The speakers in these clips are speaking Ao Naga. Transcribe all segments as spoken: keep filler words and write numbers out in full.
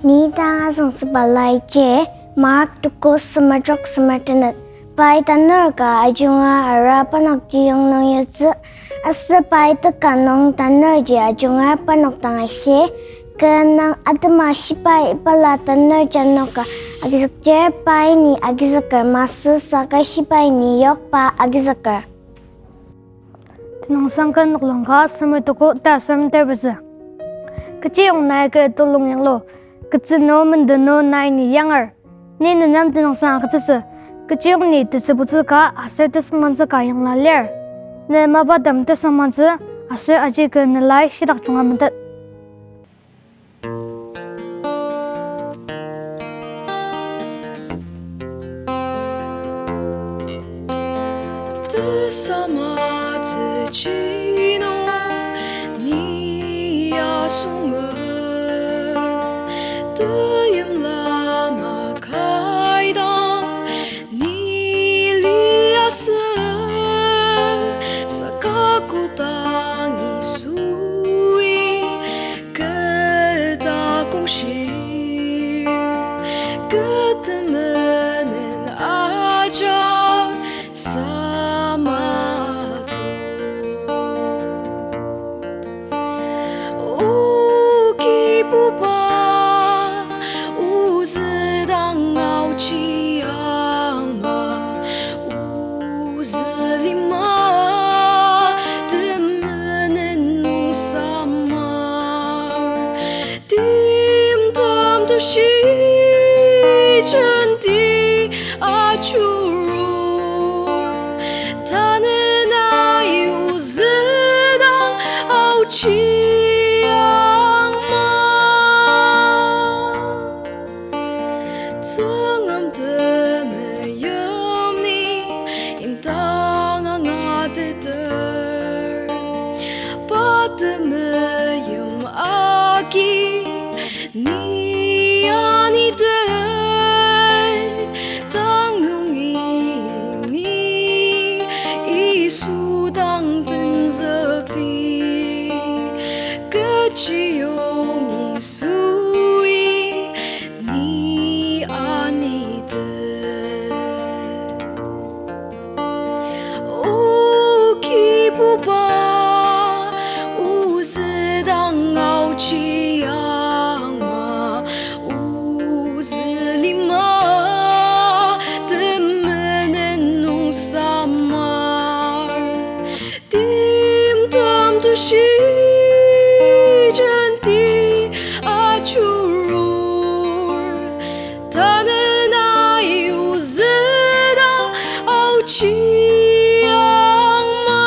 Ni dang azüngsüba laiji, Mark tuko sümajok sümatenet. Pai tanur ka ajunga ara panok tiyong nung yutsü, aser pai teka nung tanurji ajunga panok dang ashi, kü nung atema shibai bala tanur janoka agizükdir pai ni agizüker masü saka shibai ni yokba agizüker. Tenüngsang ka noklang ka sümür tuko ta sümter pezü. Kechiyong nai kü tulung yanglu, ketsü nü menden nü nai ni yangar. Ni nenem tenüngsang agütsütsü. Kechiyong ni tesübutsü ka aser tesüngmangtsü ka yangla lir. Ne mapatem tesüngmangtsü aser aji kü ne lai shitak junga metet. Tesamatsü ji nung ni asonger, teimla makaidang ni liasü, saka kodang Yisui kü takongshi, kü temenen ajak sama to. O Kibuba, ozü dang aochi angma, ozü lima temenen nung samar. Timtem tashi jenti achurur, tanü nai ozü dang aochi angma. Tsüngrem temeim ni indang angateter, pa temeim agi ni anitet, tang nungi ni Yisu dang tenzükti, kechiyong Yisui ni anitet. O Kibuba, ozü dang aochi angma, ozü lima temenen nung samar. Timtem tashi jenti achurur, tanü nai ozü dang aochi angma.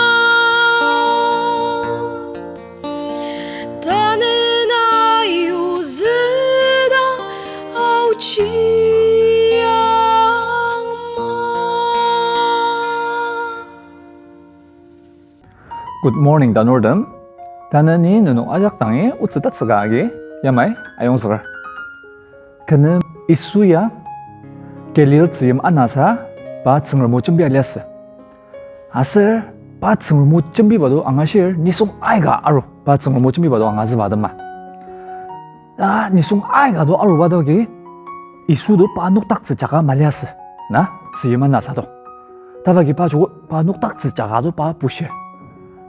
Tanü nai ozü dang aochi angma. Good morning, tanurtem. Tanü ni nenok ajak dangi otsü tatsüka agi yamai ayongzüker. Kü nem Yisu ya Galil tzüyim anasa pa Tsüngrem o jembi aliasü. Aser pa Tsüngrem o jembiba to angashir nisung aika aru, pa Tsüngrem o jembiba to angazüba atema. Ta nisung aika to aruba to agi Yisu to pa noktaktsü jaka maliasü, na, tzüyim anasa to. Taba agi pa joko pa noktaktsü jaka to pa bushir.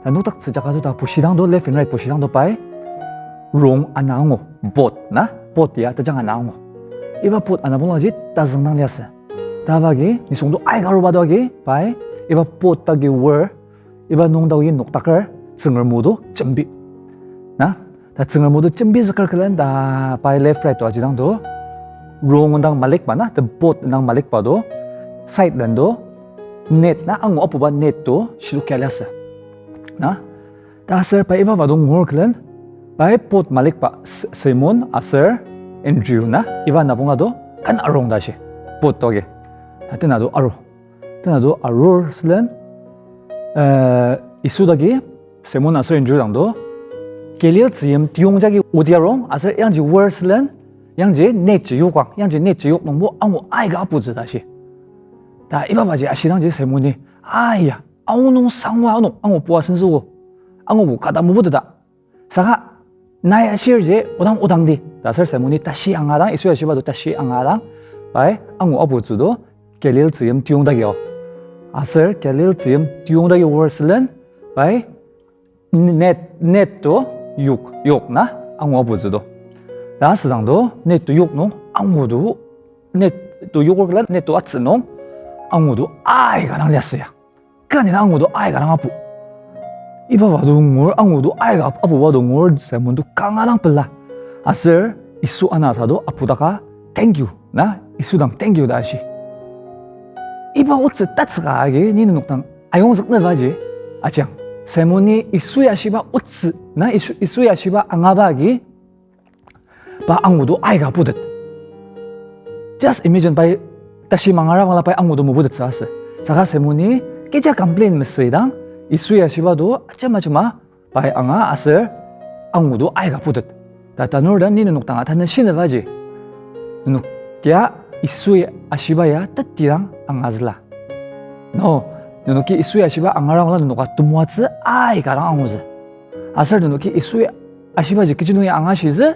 Ta noktaktsü jaka to ta bushidang to, left and right bushidang to pai rong ana angu, boat, na, boat ya tajang ana angu. Iba boat ana bangla ji tazüngdang liasü. Taba agi nisung to aika aruba to agi pai iba boat agi wor, iba nung to agi noktaker Tsüngrem o to jembi, na. Ta Tsüngrem o to jembizüker külen ta pai left right to ajidang to rong indang malikba, na, ta boat indang malikba to side den to net, na, angu apuba net to shilukia liasü, na. Ta aser pai iba ba to ngur külen pai boat malikba S-, Simon aser Andrew, na, iba nabonga to kan arung ta shi boat to agi. Ta tena to aru. Tena to arur sülen, eh, Yisu dagi Simon aser Andrew dang to Galil tzüyim tiyong jagi odi arung aser yangji wor sülen, yangji net ji yokang, yangji net ji yok nungbo angu aika aputsü ta shi. Ta iba baji ashidangji Simon-i, aya, aonung sangwa ano angu pua senzüo, angubo kada mobuteta. Saka nai ashirji odang odangdi, Ta aser Simoni tashi angadang, Yisu ashiba to tashi angadang, pai angu aputsü to Galil tzüyim tiyongdagi o. Aser Galil tzüyim tiyongdagi oar sülen, pai net, net to yok, yok na angu aputsü to. Ta asüdang to net to yok nung angu to, net to yok oar külen net to atsü nung angu to aika dang liasü ya. Kani na angu to aika dang apu. Iba wa to ngur, angu to aika ap-, apuba to ngur Simon to kanga dang pela. Aser Yisu anasa to apudaka, thank you na, Yisu dang thank you ta ashi. Iba otsü tatsüka agi ni nenok dang ayongzüknübaji ajang. Simoni Yisu ashiba otsü na, Yisu, Yisu ashiba angaba agi pa angu to aika putet. Just imagine, pai tashi mangara bangla pai angu to meputettsü asü. Saka Simoni kecha complain mesüidang, Yisu ashiba to ajema ajema pai anga aser angu to aika putet. Ta tanurtem, ni nenok dang atanü shinübaji, nenok ya Yisu ashiba ya tetidang angazüla. No, nenoki Yisu ashiba angara bangla nenoka temoatsü aika dang angutsü. Aser nenoki Yisu ashibaji kechi nungi angashitsü,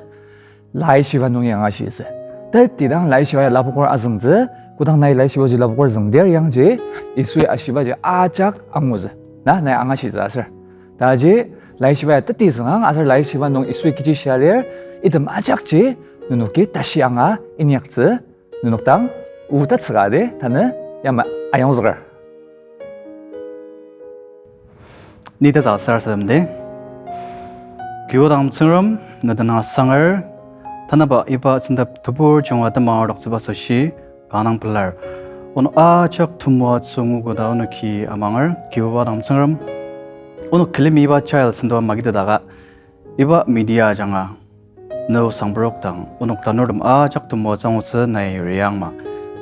laishiba nungi angashitsü. Tetidang laishiba ya lapoker azüngtsü, kodang nai laishibaji lapoker züngdir yangji, Yisu ashibaji ajak angutsü na, nai angashitsü aser. Taji laishiba ya teti züngang aser laishiba nung Yisu kechi shia lir, item ajakji nenoki tashi anga inyaktsü, nenok dang o tatsüka adi tanü yamai ayongzüker. Ni tesa sarasademdi. Kiodang Tsüngrem, ne tenüng asanger, tanaba iba sentep tebur junga temang aroktsüba asoshi kanga pelar. Onok ajak temoatsü nguogo ta onoki amanger, Kiodang Tsüngrem, onok külemi iba child sentep magitetdaka, iba media ajanga, ne osang purok dang, onok tanurtem ajak temoatsü angutsü nai reangma.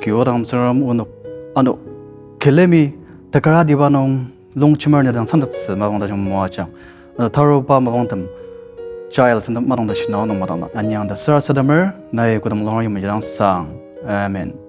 Kiodang Tsüngrem, onok ano külemi tekaratiba nung longjemer ne dang santettsü mapang tajung moajang. Ano taruba mapangtem child sentep mapang ta shina onok mapang ta anyang ta sarasademer, nai kodang mulungra yimya dang sang. Amen.